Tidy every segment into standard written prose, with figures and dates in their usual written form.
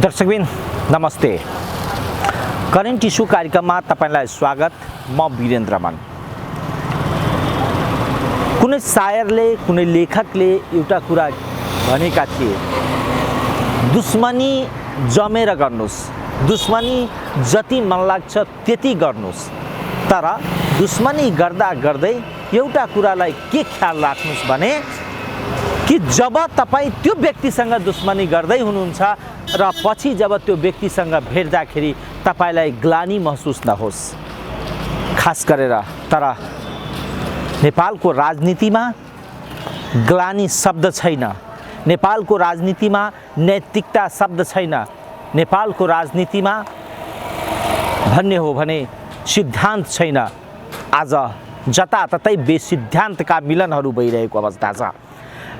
दर्शकबिन नमस्ते। Current issue कार्यक्रममा तपाईलाई स्वागत। म वीरेन्द्र मन। कुनै शायरले कुनै लेखकले एउटा कुरा भनेका थिए, दुश्मनी जमेर गर्नुस्, दुश्मनी जति मन लाग्छ त्यति गर्नुस्, तर दुश्मनी गर्दा गर्दै एउटा कुरालाई के ख्याल राख्नुस् भने कि जब तपाईँ त्यो व्यक्तिसँग दुश्मनी गर्दै हुनुहुन्छ र पछि जब त्यो व्यक्तिसँग भेट्दाखेरि तपाईलाई ग्लानी महसुस नहोस्। खास गरेर तर नेपालको राजनीतिमा ग्लानी शब्द छैन, नेपालको राजनीतिमा नैतिकता शब्द छैन, नेपालको राजनीतिमा भन्ने हो भने सिद्धान्त छैन। आज जताततै बेसिद्धान्तका मिलनहरू भइरहेको अवस्था छ।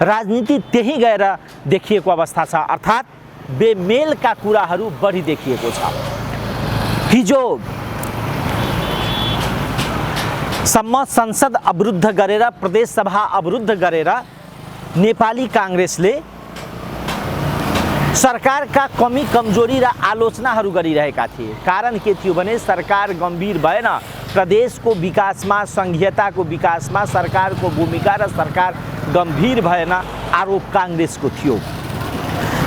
राजनीति त्यही गएर देखिएको अवस्था छ, अर्थात् बेमेलका कुराहरू बढी देखिएको छ। हिजो सम्म संसद अवरुद्ध गरेर, प्रदेश सभा अवरुद्ध गरेर नेपाली कांग्रेसले सरकारका कमी कमजोरी र आलोचनाहरू गरिरहेका थिए। कारण के थियो भने सरकार गम्भीर भएन, प्रदेशको विकासमा, संघीयताको विकासमा सरकारको भूमिका र सरकार गम्भीर भएन, आरोप कांग्रेसको थियो।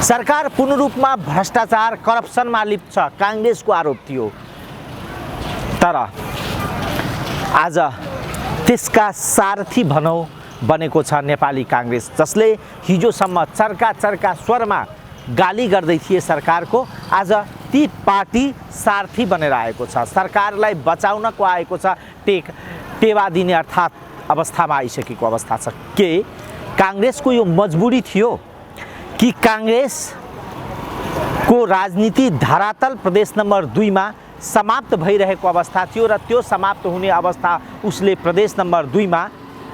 सरकार पूर्ण रूपमा भ्रष्टाचार करप्सनमा लिप्त छ, कांग्रेसको आरोप थियो। तर आज त्यसका सारथी भनौँ बनेको छ नेपाली कांग्रेस, जसले हिजोसम्म चर्का स्वरमा गाली गर्दै थिए सरकारको, आज ती पार्टी सारथी बनेर आएको छ। सरकारलाई बचाउनको आएको छ, टेवा दिने अर्थात् अवस्थामा आइसकेको अवस्था छ। के कांग्रेसको यो मजबुरी थियो कि कांग्रेसको राजनीति धरातल प्रदेश नम्बर 2 मा समाप्त भइरहेको अवस्था थियो र त्यो समाप्त हुने अवस्था उसले प्रदेश नम्बर 2 मा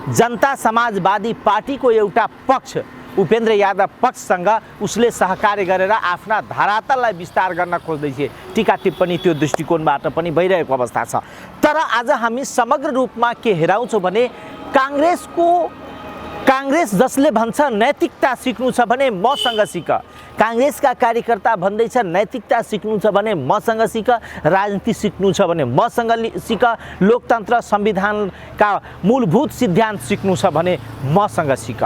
जनता समाजवादी पार्टीको एउटा पक्ष, उपेन्द्र यादव पक्षसँग उसले सहकार्य गरेर आफ्ना धरातललाई विस्तार गर्न खोज्दै थिए। टीका टिप्पणी त्यो दृष्टिकोणबाट पनि भइरहेको अवस्था छ। तर आज हामी समग्र रूपमा के हेराउँछौँ भने कांग्रेस जसले भन्छ नैतिकता सिक्नु छ भने मसँग सिक, कांग्रेसका कार्यकर्ता भन्दैछ नैतिकता सिक्नु छ भने मसँग सिक, राजनीति सिक्नु छ भने मसँग सिक, लोकतन्त्र संविधानका मूलभूत सिद्धान्त सिक्नु छ भने मसँग सिक।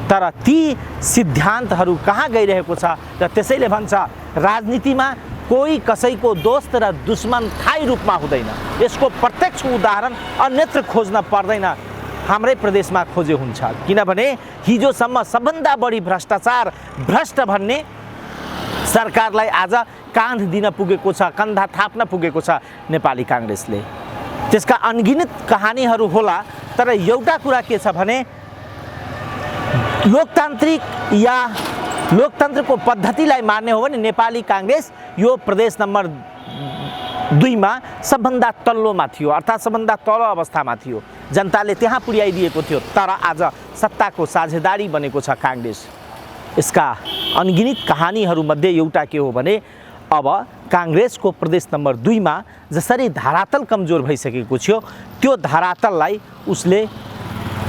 तर ती सिद्धान्तहरू कहाँ गइरहेको छ र त्यसैले भन्छ राजनीतिमा कोही कसैको दोस्त र दुश्मन थायी रूपमा हुँदैन। यसको प्रत्यक्ष उदाहरण अन्यत्र खोज्न पर्दैन, हाम्रै प्रदेशमा खोजे हुन्छ। किनभने हिजोसम्म सबभन्दा बढी भ्रष्ट भन्ने सरकारलाई आज काँध दिन पुगेको छ, कन्धा थाप्न पुगेको छ नेपाली कांग्रेसले। त्यसका अनगिनत कहानीहरू होला, तर एउटा कुरा के छ भने लोकतन्त्रको पद्धतिलाई मान्ने हो भने नेपाली कांग्रेस यो प्रदेश नम्बर 2 मा सबभन्दा तल्लोमा थियो, अर्थात् सबभन्दा तल अवस्थामा थियो। जनताले त्यहाँ पुर्याइदिएको थियो। तर आज सत्ताको साझेदारी बनेको छ कांग्रेस। यसका अनगिनत कहानीहरूमध्ये एउटा के हो भने अब कांग्रेसको प्रदेश नम्बर 2 मा जसरी धरातल कमजोर भइसकेको थियो, त्यो धरातललाई उसले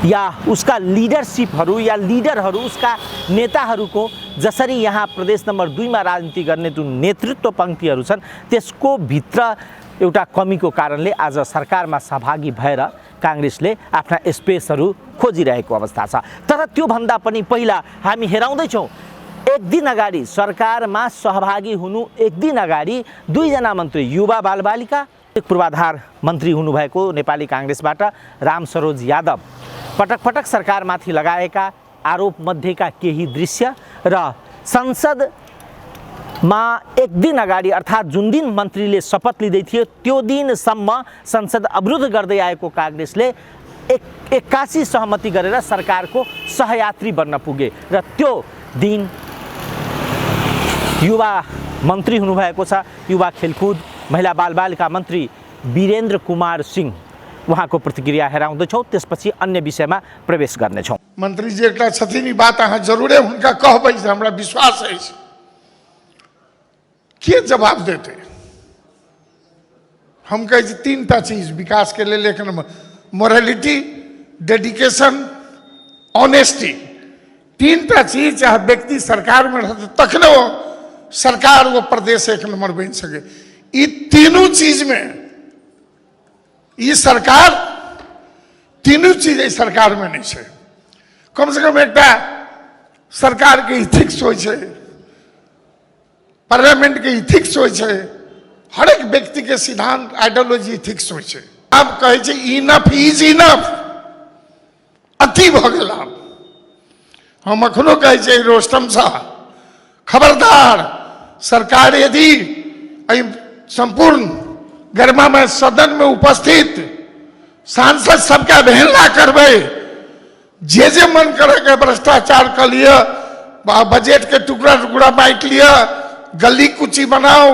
या उसका लिडरसिपहरू या लिडरहरू, उसका नेताहरूको जसरी यहाँ प्रदेश नम्बर 2 मा राजनीति गर्ने जुन नेतृत्व पङ्क्तिहरू छन्, त्यसको भित्र एउटा कमीको कारणले आज सरकारमा सहभागी भएर कांग्रेसले आफ्ना स्पेसहरू खोजिरहेको अवस्था छ। तर त्योभन्दा पनि पहिला हामी हेराउँदैछौँ, एक दिन अगाडि सरकारमा सहभागी हुनु, एक दिन अगाडि 2 जना मन्त्री, युवा बालबालिका, पूर्वाधार मन्त्री हुनुभएको नेपाली कांग्रेसबाट रामसरोज यादव पटक पटक सरकारमाथि लगाएका आरोप मध्येका केही दृश्य र संसदमा एक दिन अगाडि अर्थात् जुन दिन मन्त्रीले शपथ लिँदै थियो त्यो दिनसम्म संसद अवरुद्ध गर्दै आएको कांग्रेसले 81 सहमति गरेर सरकारको सहयात्री बन्न पुगे र त्यो दिन युवा मन्त्री हुनुभएको छ, युवा खेलकुद महिला बालबालिका मन्त्री वीरेन्द्र कुमार सिंह, उहाँको प्रतिक्रिया हेराउँदैछौँ, त्यसपछि अन्य विषयमा प्रवेश गर्नेछौँ। मंत्री जी एकटा छथिन, ई बात अहाँ जरूरे हुनका कहबै, हमरा विश्वास अछि। के जवाब देते? हम कहै छी 3टा चीज विकास के लेल, एक नंबर मोरालिटी, डेडिकेशन, ऑनेस्टी। 3टा चीज चाहे व्यक्ति सरकार में रहते तखने सरकार वो प्रदेश एक नंबर बन सके। ये तीनों चीज में ये सरकार तीनों चीज एहि सरकार में नहीं है। कम से कम एक सरकार के इथिक्स हो, पार्लियामेंट के इथिक्स हो, हर एक व्यक्ति के सिद्धांत आइडियोलॉजी इथिक्स हो। आप कहे इनफ इज इनफ, अति भ गल। हम अखनो कहे रोस्टम साहब खबरदार, सरकार यदि संपूर्ण गरिमा में सदन में उपस्थित सांसद सबका अवहेलना करबे, जे मन करे के भ्रष्टाचार कर लिया, बजट के टुकड़ा टुकड़ा बांट लिया, गली कुची बनाओ,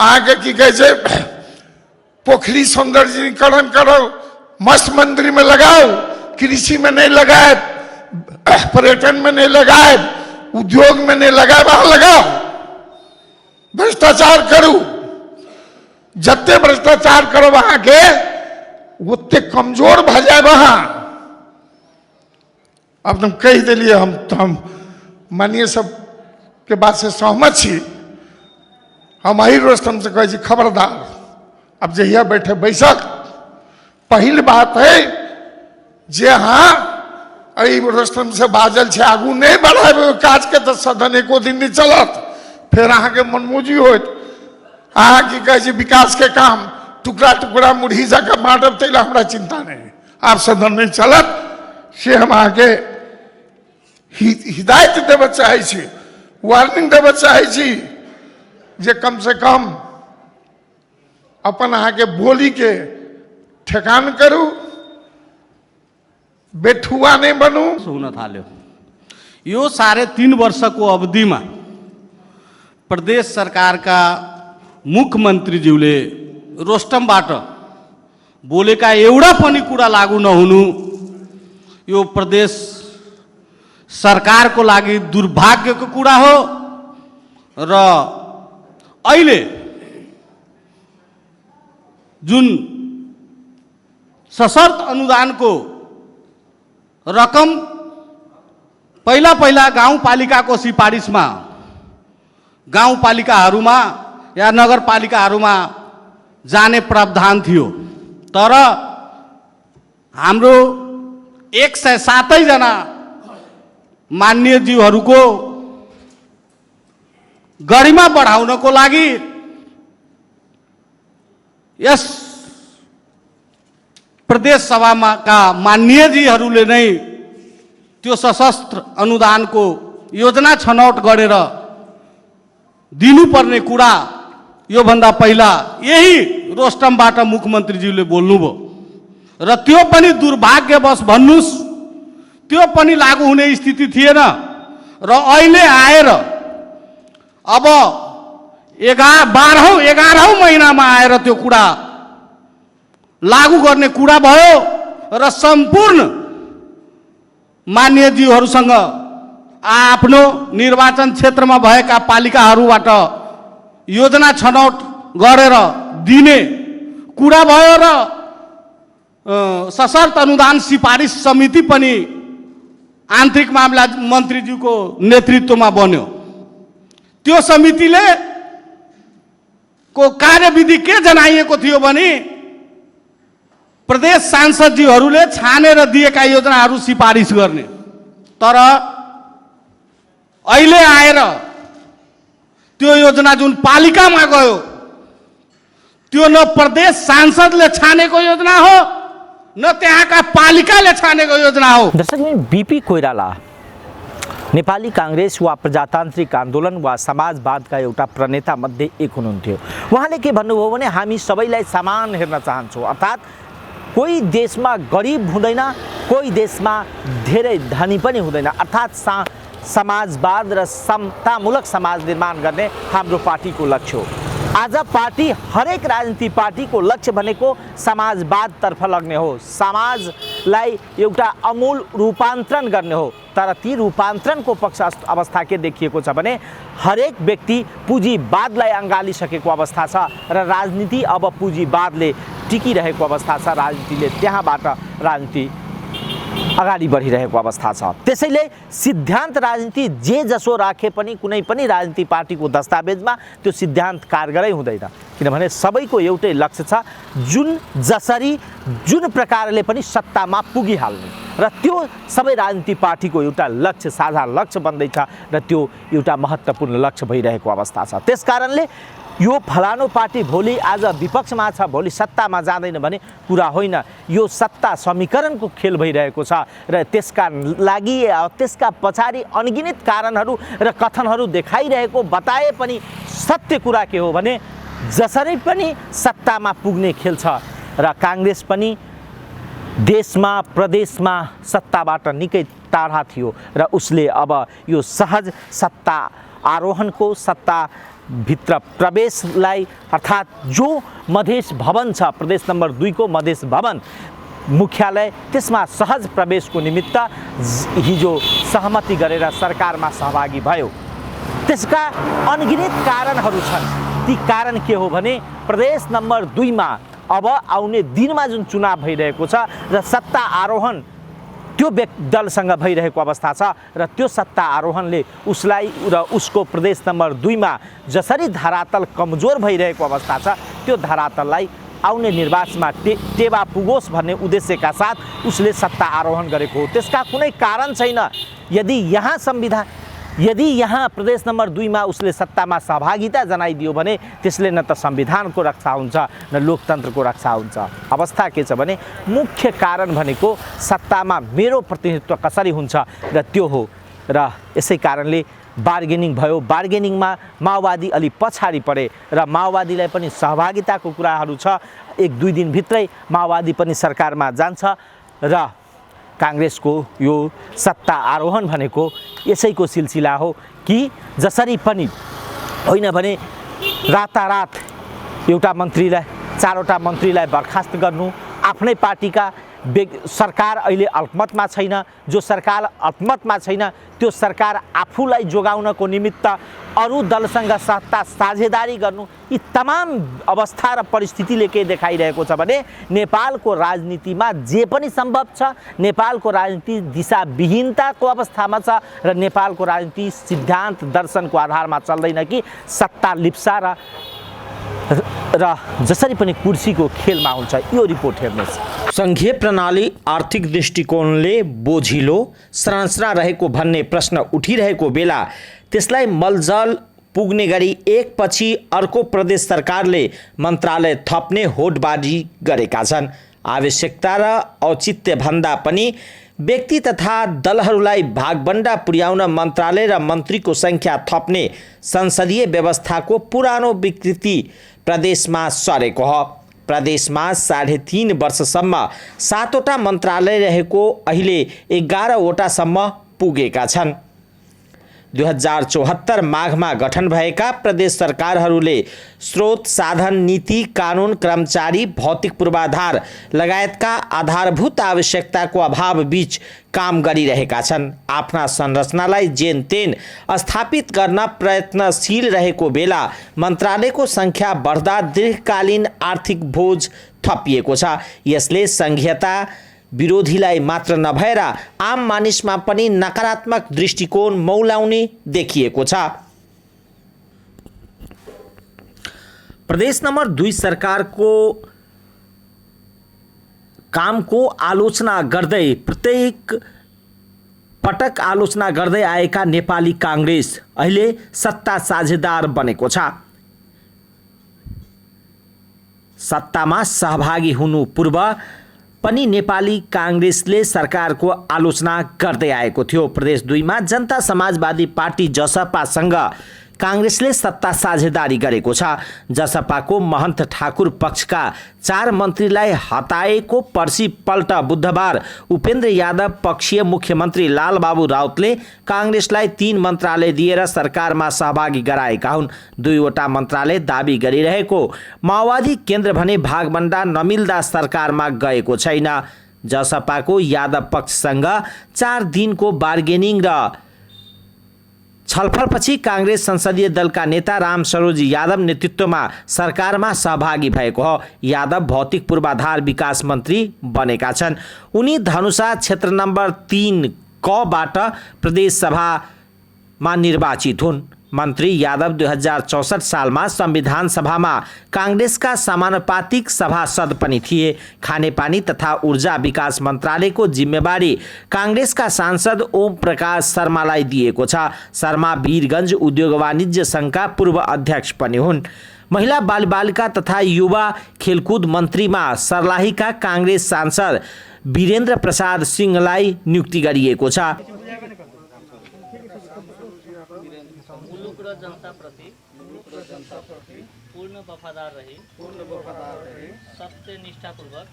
आगे की कहे पोखरी सौंदर्यीकरण करो, मस्त मंदिर में लगाओ, कृषि में नहीं लगाए, पर्यटन में नहीं लगाए, उद्योग में नहीं लगाए, वहां लगाओ। भ्रष्टाचार करो, जत्ते भ्रष्टाचार करो वहां के उतने कमजोर भ जाए वहां। अब तुम कह दिलिए, हम मानिए सब के बात से सहमत छी। हम यही रोस्टम से कहे खबरदार, अब जहिया बैठे बैसक, पहली बात है जे हाँ रोस्टम से बाजल छे आगू नहीं बढ़ाबे काज के तो सदन एको दिन नहीं चलत, फिर अहाँ के मनमोजी होत। अहाँ की कहे विकास के काम टुकड़ा टुकड़ा मुढ़ी जगह बांटब, तेल हमरा चिंता नहीं, आप सदन नहीं चलत, से हम अहाँ के हिदायत देवे चाहे छी, वार्निंग देवे चाहे छी जे कम से कम अपन अहाँ के बोली के ठेकान करू, बेठुआ नहीं बनू। हुन थाल्यो यो 3.5 वर्षको अवधिमा प्रदेश सरकारका मुख्यमन्त्रीज्यूले रोस्टमबाट बोलेका एउटा पनि कुरा लागू नहुनु यो प्रदेश सरकारको लागि दुर्भाग्यको कुरा हो। र अहिले जुन सशर्त अनुदानको रकम पहिला गाउँपालिकाको सिफारिसमा गाउँपालिकाहरूमा या नगरपालिकाहरूमा जाने प्रावधान थियो, तर हाम्रो 107 जना माननीय ज्यूहरूको गरिमा बढाउनको लागि यस प्रदेश सभामा का माननीय जीहरूले नै त्यो सशस्त्र अनुदानको योजना छनौट गरेर दिनुपर्ने कुरा यो भन्दा पहिला यही रोस्टमबाट मुख्यमन्त्रीज्यूले बोल्नुभयो र त्यो पनि दुर्भाग्यवश भन्नुस् त्यो पनि लागू हुने स्थिति थिएन। र अहिले आएर अब 11औं महिनामा आएर त्यो कुरा लागू गर्ने कुरा भयो र सम्पूर्ण मान्य ज्यूहरूसँग आफ्नो निर्वाचन क्षेत्रमा भएका पालिकाहरूबाट योजना छनौट गरेर दिने कुरा भयो र सशर्त अनुदान सिफारिस समिति पनि आन्तरिक मामला मन्त्रीज्यूको नेतृत्वमा बन्यो। त्यो समितिले को कार्यविधि के जनाइएको थियो भने प्रदेश सांसदज्यूहरूले छानेर दिएका योजनाहरू सिफारिस गर्ने, तर अहिले आएर त्यो योजना जुन पालिकामा गयो त्यो न प्रदेश सांसदले छानेको योजना हो न त्यहाँका पालिकाले छानेको योजना हो। दर्शक बीपी कोइराला नेपाली कांग्रेस वा प्रजातान्त्रिक आन्दोलन वा समाजवादका एउटा प्रणेता मध्ये एक हुनुहुन्थ्यो। उहाँले के भन्नुभयो भने हामी सबैलाई समान हेर्न चाहन्छौँ, अर्थात् कोही देशमा गरिब हुँदैन, कोही देशमा धेरै धनी पनि हुँदैन, अर्थात् समाजवाद र समतामूलक समाज निर्माण गर्ने हाम्रो पार्टीको लक्ष्य हो। आज पार्टी हरेक राजनीतिक पार्टीको लक्ष्य भनेको समाजवादतर्फ लग्ने हो, समाजलाई एउटा अमूल रूपान्तरण गर्ने हो। तर ती रूपान्तरणको पक्ष अवस्था के देखिएको छ भने हरेक व्यक्ति पुँजीवादलाई अँगालिसकेको अवस्था छ र राजनीति अब पुँजीवादले टिकिरहेको अवस्था छ। राजनीतिले त्यहाँबाट राजनीति अगाडि बढिरहेको अवस्था छ। त्यसैले सिद्धान्त राजनीति जे जसो राखे पनि कुनै पनि राजनीति पार्टीको दस्तावेजमा त्यो सिद्धान्त कारगरै हुँदैन, किनभने सबैको एउटै लक्ष्य छ, जुन जसरी जुन प्रकारले पनि सत्तामा पुगिहाल्ने, र त्यो सबै राजनीति पार्टीको एउटा लक्ष्य, साझा लक्ष्य बन्दैछ र त्यो एउटा महत्त्वपूर्ण लक्ष्य भइरहेको अवस्था छ। त्यसकारणले यो फलानो पार्टी भोलि आज विपक्षमा छ, भोलि सत्तामा जाँदैन भने कुरा होइन। यो सत्ता समीकरणको खेल भइरहेको छ र त्यसका लागि त्यसका पछाडि अनगिनित कारणहरू र कथनहरू देखाइरहेको बताए पनि सत्य कुरा के हो भने जसरी पनि सत्तामा पुग्ने खेल छ र काङ्ग्रेस पनि देशमा प्रदेशमा सत्ताबाट निकै टाढा थियो र उसले अब यो सहज सत्ता आरोहणको सत्ताभित्र प्रवेशलाई, अर्थात् जो मधेस भवन छ प्रदेश नम्बर 2 को मधेस भवन मुख्यालय, त्यसमा सहज प्रवेशको निमित्त हिजो सहमति गरेर सरकारमा सहभागी भयो। त्यसका अनगिनित कारणहरू छन्। ती कारण के हो भने प्रदेश नम्बर 2 मा अब आउने दिनमा जुन चुनाव भइरहेको छ र सत्ता आरोहण त्यो दलसँग भइरहेको अवस्था छ र त्यो सत्ता आरोहणले उसलाई र उसको प्रदेश नम्बर 2 मा जसरी धरातल कमजोर भइरहेको अवस्था छ त्यो धरातललाई आउने निर्वाचनमा टेवा पुगोस् भन्ने उद्देश्यका साथ उसले सत्ता आरोहण गरेको हो। त्यसका कुनै कारण छैन। यदि यहाँ प्रदेश नम्बर 2 मा उसले सत्तामा सहभागिता जनाइदियो भने त्यसले न त संविधानको रक्षा हुन्छ न लोकतन्त्रको रक्षा हुन्छ। अवस्था के छ भने मुख्य कारण भनेको सत्तामा मेरो प्रतिनिधित्व कसरी हुन्छ र त्यो हो, र यसै कारणले बार्गेनिङ भयो। बार्गेनिङमा माओवादी अलि पछाडि परे र माओवादीलाई पनि सहभागिताको कुराहरू छ। 1-2 दिनभित्रै माओवादी पनि सरकारमा जान्छ र काङ्ग्रेसको यो सत्ता आरोहण भनेको यसैको सिलसिला हो कि जसरी पनि होइन भने रातारात एउटा मन्त्रीलाई 4वटा मन्त्रीलाई बर्खास्त गर्नु, आफ्नै पार्टीका सरकार अहिले अल्पमतमा छैन, जो सरकार अल्पमतमा छैन त्यो सरकार आफूलाई जोगाउनको निमित्त अरू दलसँग सत्ता साझेदारी गर्नु, यी तमाम अवस्था र परिस्थितिले के देखाइरहेको छ भने नेपालको राजनीतिमा जे पनि सम्भव छ, नेपालको राजनीति दिशाविहीनताको अवस्थामा छ र नेपालको राजनीति सिद्धान्त दर्शनको आधारमा चल्दैन कि सत्ता लिप्सा र जसरी पनि कुर्सीको खेलमा हुन्छ। यो रिपोर्ट हेर्नुहोस्। सङ्घीय प्रणाली आर्थिक दृष्टिकोणले बोझिलो संरचना रहेको भन्ने प्रश्न उठिरहेको बेला त्यसलाई मलजल पुग्ने गरी एकपछि अर्को प्रदेश सरकारले मन्त्रालय थप्ने होडबाजी गरेका छन्। आवश्यकता र औचित्य भन्दा पनि व्यक्ति तथा दलहरूलाई भागबण्डा पुर्याउन मन्त्रालय र मन्त्रीको सङ्ख्या थप्ने संसदीय व्यवस्थाको पुरानो विकृति प्रदेशमा सरेको हो। प्रदेशमा 3.5 वर्षसम्म 7वटा मन्त्रालय रहेको अहिले 11वटासम्म पुगेका छन्। 2074 माघमा गठन भएका प्रदेश सरकारहरूले स्रोत साधन नीति कानुन कर्मचारी भौतिक पूर्वाधार लगायतका आधारभूत आवश्यकताको अभाव बीच काम गरिरहेका छन्। आफ्ना संरचनालाई जेन तेन स्थापित गर्न प्रयत्नशील रहेको बेला मन्त्रालयको सङ्ख्या बढ्दा दीर्घकालीन आर्थिक बोझ थपिएको छ। यसले सङ्घीयता विरोधीलाई मात्र नभएर आम मानिसमा पनि नकारात्मक दृष्टिकोण मौलाउने देखिएको छ। प्रदेश नम्बर 2 सरकारको कामको आलोचना गर्दै प्रत्येक पटक आलोचना गर्दै आएका नेपाली काङ्ग्रेस अहिले सत्ता साझेदार बनेको छ। सत्तामा सहभागी हुनु पूर्व पनि नेपाली काङ्ग्रेसले सरकारको आलोचना गर्दै आएको थियो। प्रदेश 2 मा जनता समाजवादी पार्टी जसपासँग काङ्ग्रेसले सत्ता साझेदारी गरेको छ। जसपाको महन्त ठाकुर पक्षका 4 मन्त्रीलाई हटाएको पर्सिपल्ट बुधबार उपेन्द्र यादव पक्षीय मुख्यमन्त्री लालबाबु राउतले काङ्ग्रेसलाई 3 मन्त्रालय दिएर सरकारमा सहभागी गराएका हुन्। 2वटा मन्त्रालय दाबी गरिरहेको माओवादी केन्द्र भने भागबण्डा नमिल्दा सरकारमा गएको छैन। जसपाको यादव पक्षसँग 4 दिनको बार्गेनिङ र छलफलपछि काङ्ग्रेस संसदीय दलका नेता राम सरोज यादव नेतृत्वमा सरकारमा सहभागी भएको हो। यादव भौतिक पूर्वाधार विकास मन्त्री बनेका छन्। उनी धनुषा क्षेत्र नम्बर 3 कबाट प्रदेश सभामा निर्वाचित हुन्। मन्त्री यादव 2064 सालमा संविधान सभामा काङ्ग्रेसका समानुपातिक सभासद पनि थिए। खानेपानी तथा ऊर्जा विकास मन्त्रालयको जिम्मेवारी काङ्ग्रेसका सांसद ओम प्रकाश शर्मालाई दिएको छ। शर्मा वीरगञ्ज उद्योग वाणिज्य सङ्घका पूर्व अध्यक्ष पनि हुन्। महिला बालबालिका तथा युवा खेलकुद मन्त्रीमा सर्लाहीका काङ्ग्रेस सांसद वीरेन्द्र प्रसाद सिंहलाई नियुक्ति गरिएको छ। मुलुक र जनताप्रति पूर्ण वफादार रही सत्यनिष्ठापूर्वक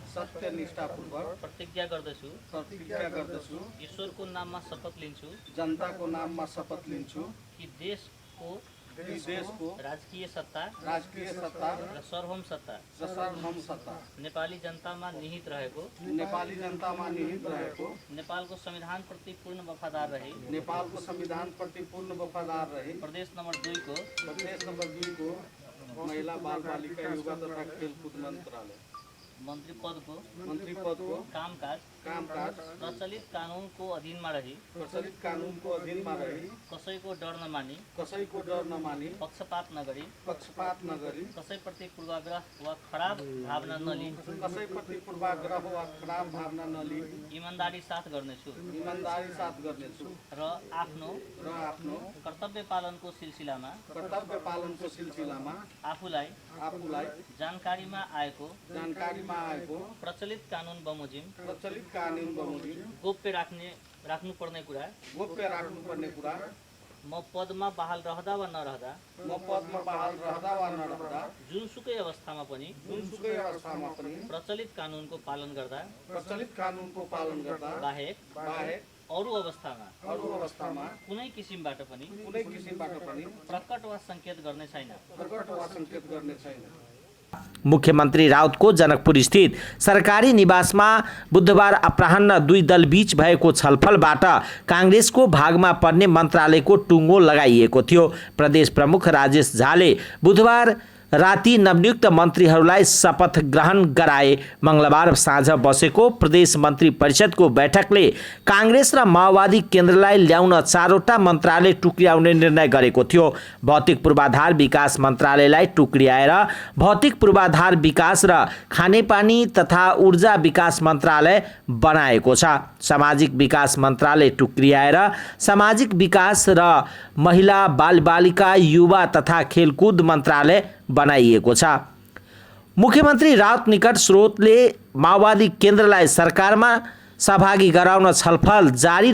प्रतिज्ञा गर्दछु ईश्वरको नाममा शपथ लिन्छु जनताको नाममा शपथ लिन्छु कि देशको राजकीय सत्ता र सार्वभौम सत्ता नेपाली जनतामा निहित रहेको नेपालको संविधानप्रति पूर्ण वफादार रही प्रदेश नम्बर 2 को महिला बाल बालिका युवा तथा खेलकुद मंत्री पद को कामकाज प्रचलित कानून को अधीन में रही कसैको डर नमानी पक्षपात नगरी कसै प्रति पूर्वाग्रह वा खराब भावना नली ईमानदारी साथ गर्नेछु र आफ्नो कर्तव्य पालनको सिलसिलामा आफूलाई जानकारीमा आएको प्रचलित कानून बमोजिम गोप्य राख्नुपर्ने कुरा म पदमा बहाल रहँदा वा नरहँदा जुनसुकै अवस्थामा पनि प्रचलित कानूनको पालन गर्दा बाहेक अरू अवस्थामा कुनै किसिमबाट पनि प्रकट वा संकेत गर्ने छैन। मुख्यमंत्री राउतको जनकपुर स्थित सरकारी निवासमा बुधबार अपराह्न दुई दल बीच भएको छलफलबाट कांग्रेसको भागमा पर्ने मन्त्रालयको टुङ्गो लगाइएको थियो। प्रदेश प्रमुख राजेश झाले बुधबार राति नवनियुक्त मन्त्रीहरूलाई शपथ ग्रहण गराए। मंगलबार साँझ बसेको प्रदेश मन्त्री परिषदको बैठकले कांग्रेस र माओवादी केन्द्रलाई ल्याउन 4वटा मन्त्रालय टुक्र्याउने निर्णय गरेको थियो। भौतिक पूर्वाधार विकास मन्त्रालयलाई टुक्र्याएर भौतिक पूर्वाधार विकास र खानेपानी तथा ऊर्जा विकास मन्त्रालय बनाएको छ। सामाजिक विकास मन्त्रालय टुक्र्याएर सामाजिक विकास र महिला बालबालिका युवा तथा खेलकुद मन्त्रालय बनाइएको छ। मुख्यमन्त्री राउत निकट स्रोतले माओवादी केन्द्रलाई सरकारमा सहभागी गराउन छलफल जारी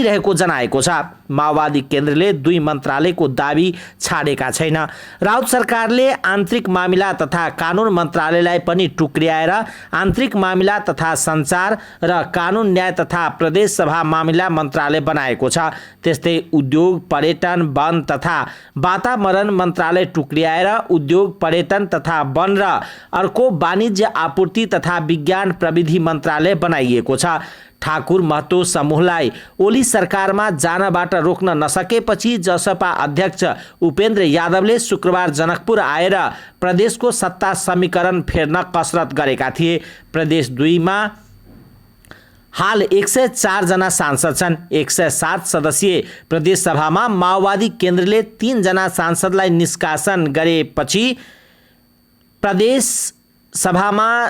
रहेको जनाएको छ। माओवादी केन्द्रले 2 मन्त्रालयको दाबी छाडेका छैन। राउत सरकारले आन्तरिक मामिला तथा कानुन मन्त्रालयलाई पनि टुक्र्याएर आन्तरिक मामिला तथा सञ्चार र कानुन न्याय तथा प्रदेश सभा मामिला मन्त्रालय बनाएको छ। त्यस्तै उद्योग पर्यटन वन तथा वातावरण मन्त्रालय टुक्र्याएर उद्योग पर्यटन तथा वन र अर्को वाणिज्य आपूर्ति तथा विज्ञान प्रविधि मन्त्रालय बनाइएको छ। ठाकुर महतो समूहलाई ओली सरकारमा जानबाट रोक्न नसकेपछि जसपा अध्यक्ष उपेन्द्र यादवले शुक्रबार जनकपुर आएर प्रदेशको सत्ता समीकरण फेर्न कसरत गरेका थिए। प्रदेश 2 मा हाल 104 जना सांसद छन्। 107 सदस्यीय प्रदेश सभामा माओवादी केन्द्रले 3 जना सांसदलाई निष्कासन गरेपछि प्रदेश सभामा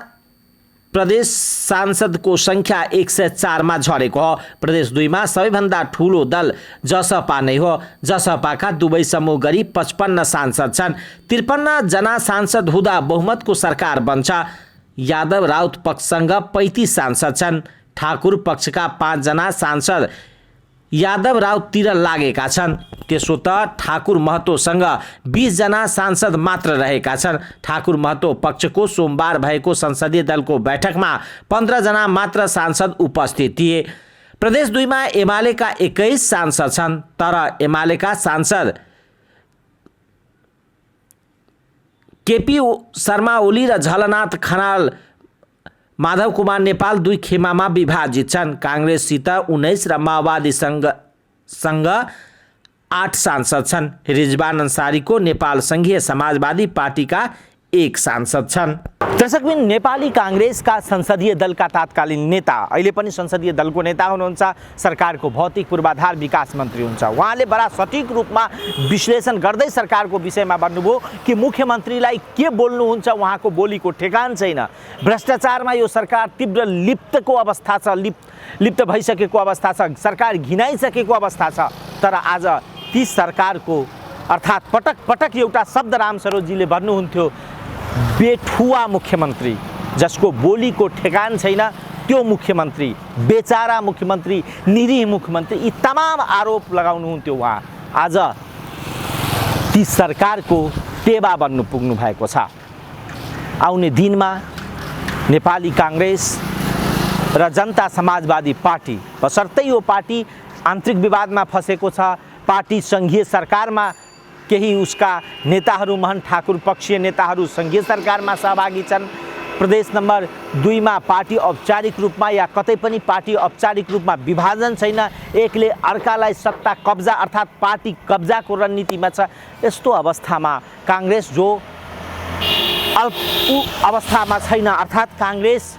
प्रदेश सांसदको संख्या 104 मा झरेको हो। प्रदेश 2 मा सबैभन्दा ठूलो दल जसपा नै हो। जसपाका दुवै समूह गरी 55 सांसद छन्। 53 जना सांसद हुँदा बहुमतको सरकार बन्छ। यादव राउत पक्षसँग 35 सांसद छन्। ठाकुर पक्षका 5 जना सांसद यादव राउततिर लागेका छन्। त्यसो त ठाकुर महतोसँग 20 जना सांसद मात्र रहेका छन्। ठाकुर महतो पक्षको सोमबार भएको संसदीय दलको बैठकमा 15 जना मात्र सांसद उपस्थित थिए। प्रदेश 2 मा एमालेका 21 सांसद छन्, तर एमालेका सांसद केपी शर्मा ओली र झलनाथ खनाल माधव कुमार नेपाल 2 खेमामा विभाजित छन्। कांग्रेससित 19 र माओवादीसँग 8 सांसद छन्। रिजवान अन्सारीको नेपाल संघीय समाजवादी पार्टीका 1 सांसद छन्। दर्शकबिन, नेपाली कांग्रेसका संसदीय दलका तत्कालीन नेता, अहिले पनि संसदीय दलको नेता हुनुहुन्छ, सरकारको भौतिक पूर्वाधार विकास मन्त्री हुन्छ। उहाँले बडा सटिक रूपमा विश्लेषण गर्दै सरकारको विषयमा भन्नुभयो कि मुख्यमन्त्रीलाई के बोल्नुहुन्छ उहाँको बोलीको ठेगान छैन। भ्रष्टाचारमा यो सरकार तीव्र लिप्तको अवस्था छ, लिप्त भइसकेको अवस्था छ, सरकार घिनाइसकेको अवस्था छ। तर आज ती सरकारको अर्थात् पटक पटक एउटा शब्द राम सरोजजीले भन्नुहुन्थ्यो, बेठुवा मुख्यमन्त्री, जसको बोलीको ठेगान छैन, त्यो मुख्यमन्त्री, बेचारा मुख्यमन्त्री, निरीह मुख्यमन्त्री, यी तमाम आरोप लगाउनुहुन्थ्यो उहाँ। आज ती सरकारको टेवा बन्नु पुग्नु भएको छ। आउने दिनमा नेपाली कांग्रेस र जनता समाजवादी पार्टी, बसर्तै यो पार्टी आन्तरिक विवादमा फसेको छ, पार्टी संघीय सरकारमा केही उसका नेताहरू, महन ठाकुर पक्षीय नेताहरू संघीय सरकारमा सहभागी छन्। प्रदेश नम्बर 2 मा पार्टी औपचारिक रूपमा या कतै पनि पार्टी औपचारिक रूपमा विभाजन छैन, एकले अर्कालाई सत्ता कब्जा अर्थात् पार्टी कब्जाको रणनीतिमा छ। यस्तो अवस्थामा कांग्रेस जो अल्प अवस्थामा छैन, अर्थात् कांग्रेसलाई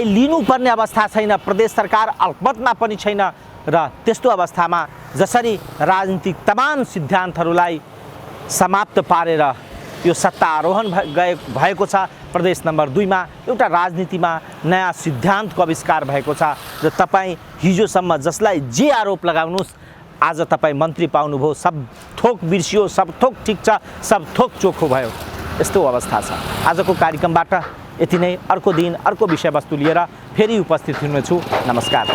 लिनुपर्ने अवस्था छैन, प्रदेश सरकार अल्पमतमा पनि छैन, र त्यस्तो अवस्थामा जसरी राजनीतिक तमाम सिद्धान्तहरूलाई समाप्त पारेर यो सत्ता आरोहण भएको छ, प्रदेश नम्बर 2 मा एउटा राजनीतिमा नयाँ सिद्धान्तको आविष्कार भएको छ। र तपाईँ हिजोसम्म जसलाई जे आरोप लगाउनुहोस्, आज तपाईँ मन्त्री पाउनुभयो, सब थोक बिर्सियो, सब थोक ठिक छ, सब थोक चोखो भयो, यस्तो अवस्था छ। आजको कार्यक्रमबाट यति नै। अर्को दिन अर्को विषयवस्तु लिएर फेरि उपस्थित हुनेछु। नमस्कार।